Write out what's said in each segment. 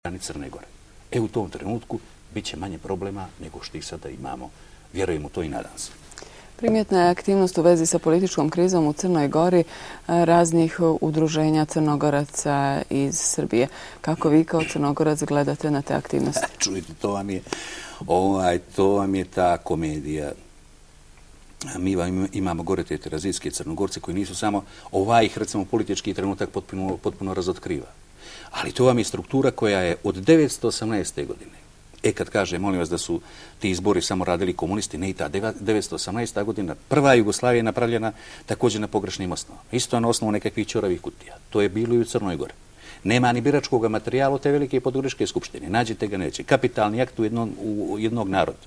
strani Crne Gore. U tom trenutku bit će manje problema nego što ih sada imamo. Vjerujem u to i nadam se. Primjetna je aktivnost u vezi sa političkom krizom u Crnoj Gori raznih udruženja Crnogoraca iz Srbije. Kako vi kao Crnogorac gledate na te aktivnosti? Čujte, to vam je ta komedija. Mi imamo gore te terazijske Crnogorce koji nisu samo ih recimo politički trenutak potpuno razotkriva. Ali to vam je struktura koja je od 1918. godine. Kad kaže, molim vas, da su ti izbori samo radili komunisti, ne i ta 1918. godina, prva Jugoslavija je napravljena također na pogrešnim osnovama. Isto na osnovu nekakvih ćoravih kutija. To je bilo i u Crnoj Gori. Nema ni biračkog materijala te velike podgoričke skupštine. Nađite ga neće. Kapitalni akt u jednog naroda.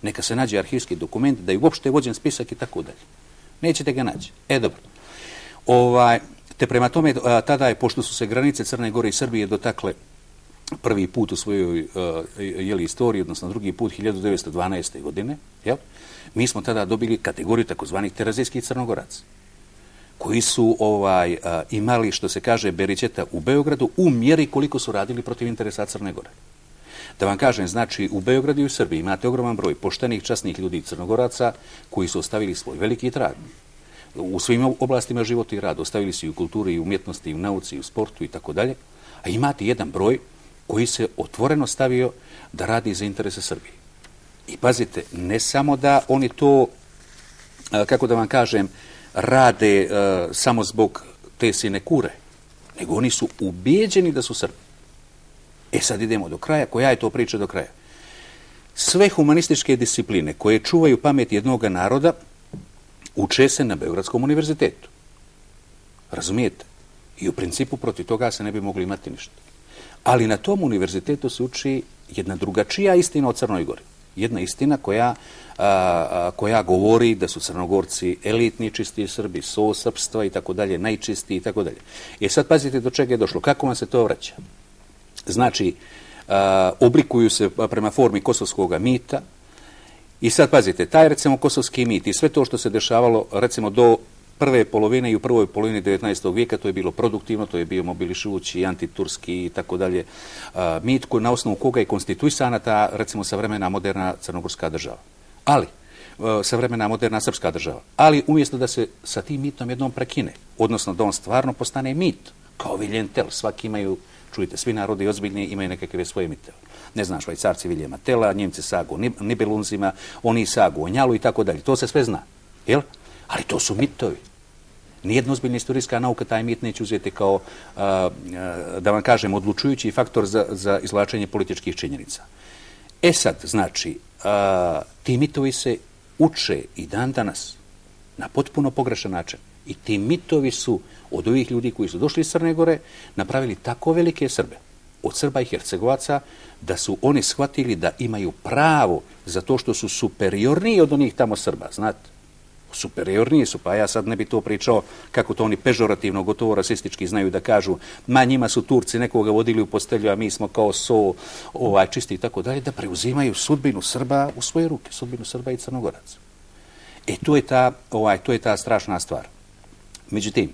Neka se nađe arhivski dokument, da je uopšte vođen spisak i tako dalje. Nećete ga naći. Dobro. Te prema tome, tada je, pošto su se granice Crne Gore i Srbije dotakle prvi put u svojoj istoriji, odnosno drugi put 1912. godine, mi smo tada dobili kategoriju takozvanih terazijskih Crnogoraca, koji su imali, što se kaže, beričeta u Beogradu u mjeri koliko su radili protiv interesa Crne Gore. Da vam kažem, znači, u Beogradu i u Srbiji imate ogroman broj poštenih, časnih ljudi Crnogoraca koji su ostavili svoj veliki trag u svim oblastima života i rada. Ostavili su i u kulturi, i u umjetnosti, i u nauci, i u sportu i tako dalje. A imate jedan broj koji se otvoreno stavio da radi za interese Srbije. I pazite, ne samo da oni to, kako da vam kažem, rade samo zbog te sinekure, nego oni su ubijeđeni da su Srbi. Sad idemo do kraja. Koja je to priča do kraja? Sve humanističke discipline koje čuvaju pamet jednog naroda uče se na Beogradskom univerzitetu. Razumijete? I u principu protiv toga se ne bi mogli imati ništa. Ali na tom univerzitetu se uči jedna drugačija istina o Crnoj Gori. Jedna istina koja govori da su Crnogorci elitni, čistiji Srbi, srpstva i tako dalje, najčistiji i tako dalje. Sad pazite do čega je došlo. Kako vam se to vraća? Znači, oblikuju se prema formi kosovskog mita i sad pazite, taj recimo kosovski mit i sve to što se dešavalo recimo do prve polovine i u prvoj polovini 19. vijeka, to je bilo produktivno, to je bio mobilišujući, antiturski i tako dalje mit na osnovu koga je konstituisana ta recimo savremena moderna crnogorska država. Ali, savremena moderna srpska država. Ali umjesto da se sa tim mitom jednom prekine, odnosno da on stvarno postane mit, kao Viljen Tell, svaki imaju, čujte, svi narodi ozbiljni imaju nekakve svoje mitove. Ne znam, Švajcarci Viljema Tella, Njemci sagu o Nibelunzima, oni sagu o Njalu i tako dalje. To se sve zna. Jel? Ali to su mitovi. Nijedna ozbiljna istorijska nauka taj mit neće uzeti kao, da vam kažem, odlučujući faktor za izvlačenje političkih činjenica. Sad, znači, ti mitovi se uče i dan danas na potpuno pogrešan način. I ti mitovi su od ovih ljudi koji su došli iz Crne Gore napravili tako velike Srbe, od Srba i Hercegovaca, da su oni shvatili da imaju pravo za to što su superiorniji od onih tamo Srba, znate. Superiorniji su, pa ja sad ne bi to pričao kako to oni pežorativno, gotovo rasistički znaju da kažu, njima su Turci nekoga vodili u postelju, a mi smo kao čisti i tako dalje, da preuzimaju sudbinu Srba u svoje ruke, sudbinu Srba i Crnogoraca. To je ta strašna stvar. Međutim,